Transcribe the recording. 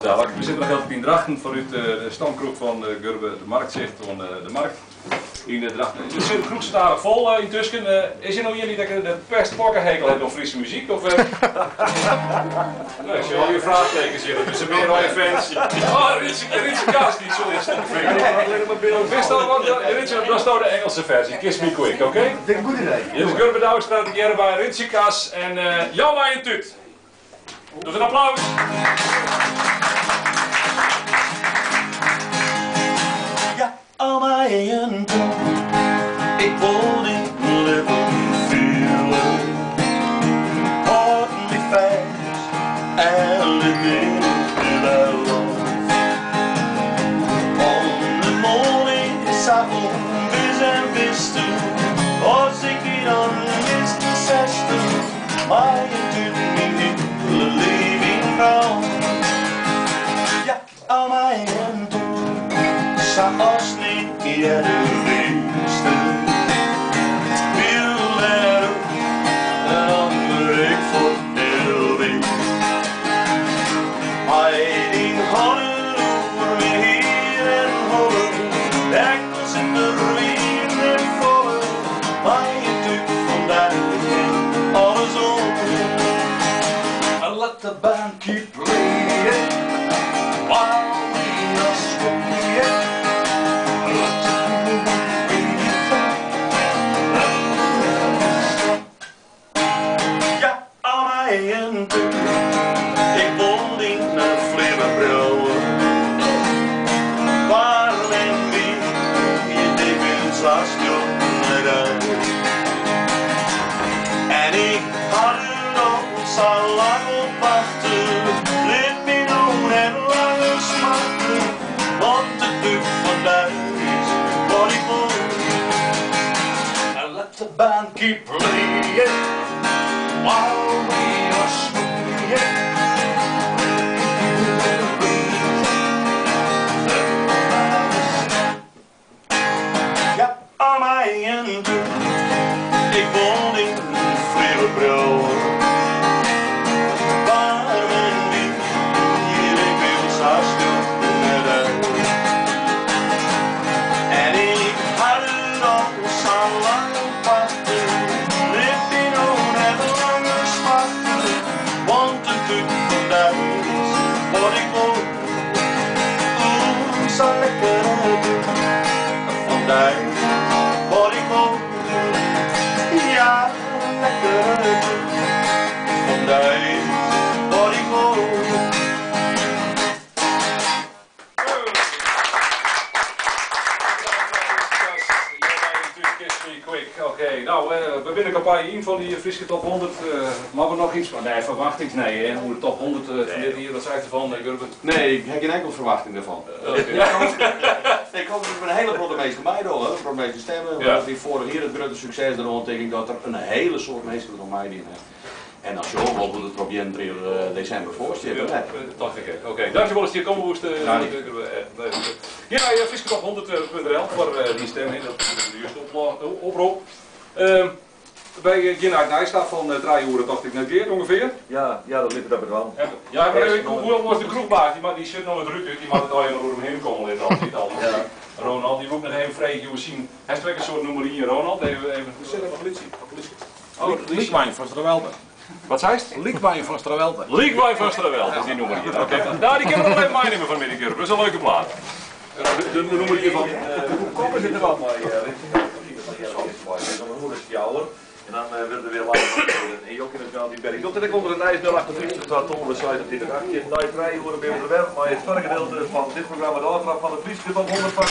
We sitte noch hieltyd yn Drachten foarút de stamkroech fan Gurbe de Marktzicht oan de Markt yn Drachten. De kroech sit aardich fol yntusken. Is der no ien dy't ek de pestpokkehekel hat oan Fryske muzyk? Of, nee, ik sjoch allegear fraachtekens hjir. Der binne mear fans. Oh, Ritse Kast, dy sil eerst de vinger. Wist al wat, Ritse, dat is nou de Engelse versie. Kiss Me Quick, oké? Okay? Vind ik een goed idee. Hier is Gurbe Douwstra tegearre by Ritse Kas en Jou my in tút. Dus in applaus. Ja, al my in tút, ik wol dyn lippen fiele. Hâld my fêst en lit my net wer los. Want de moarn is sa ûnwis en witsto, as ik dy dan mis, dan setsto mei in tút myn hiele liif yn brân. Ja, al mei in tút, sa as nea earder witsto. Wyld en rûch, dan wurd ik fuort hiel wiis. Mei dyn hannen oer myn hier en holle, ek al sit der wyn net folle, mei in tút fan dy kin alles oan. And let the band keep playing while we are swaying. Let the people stop. Ja, al mei in tút, ik wol dyn flimme priuwe. Waarm en wiet, ik bin sa stjot nei dy. En ik ha der al sa lang op wachte, lit my no net langer smarte, want de tút fan dy is wat ik wol. And let the band keep playing while we are swaying. Ja, al mei in tút, ik wol dyn flimme priuwe. Waarm en wiet, ik bin sa stjot nei dy. En ik ha der al sa lang op wachte, lit my no net langer smarte, want de tút fan dy is wat ik wol. Oeh, sa'n lekkere tút fan dy, wat ik wol. Ja, lekkere tút fan dy, wat ik wol. Kiss Me Quick. Oké, nou, we binne kampanje yn fan dy Fryske Top 100. Moatte we noch iets fan? Nee, ferwachtings, nee, hè? Oer de top 100 fan dit jier, wat sei derfan, Gurbe? Nee, ik ha gjin inkelde ferwachting dêrfan. Ik hoop dat der in hiele protte minsken meidogge, in protte minsken stimme. Want wie foarich jier it grutte sukses deroan, tink ik dat der in hiele soad minsken deroan meidien ha. En dan sjogge we wol hoe't it der op 31 desimber foar stiet. Ja, dat tocht ik ek. Oké, dankjewol dat je hier komen woest. Gean nei frysketop100.nl foar dyn stim, hè. Dat is de juiste oprop. Wy gean nei it nijs ta fan 3 oere, tocht ik net Geart ûngefear. Ja, ja, dat litte we dwaan. Ja, maar ik hoe was de kroechbaas, dy sit no it rút út, dy moat it allegear mar oer him hinne komme litte altyd. Al. Ja. Ronald, dy woe ik noch even freegje oer syn. Hast ek in soart nûmer ien, Ronald? Even, even. Sit op de politie. Oh, Lykwein fan Strawelte. Wat seist? Lykwein fan Strawelte. Lykwein fan Strawelte is dy nûmer ien. Oké. Nou, dy kinne we noch even meinimme fan 'e middei, Gurbe. Dat is in leuke plaat. De nûmer ien fan. Hoe komme se der dan mei? En dan wurdt der wer live optreden. En jo kinne it altyd belje. Ik doch dit ek ûnder it nijs 058 212 36 18. Nei 3 oere binne we der wer mei it twadde gedeelte fan dit programma, de ôftraap fan de Fryske Top 100 fan.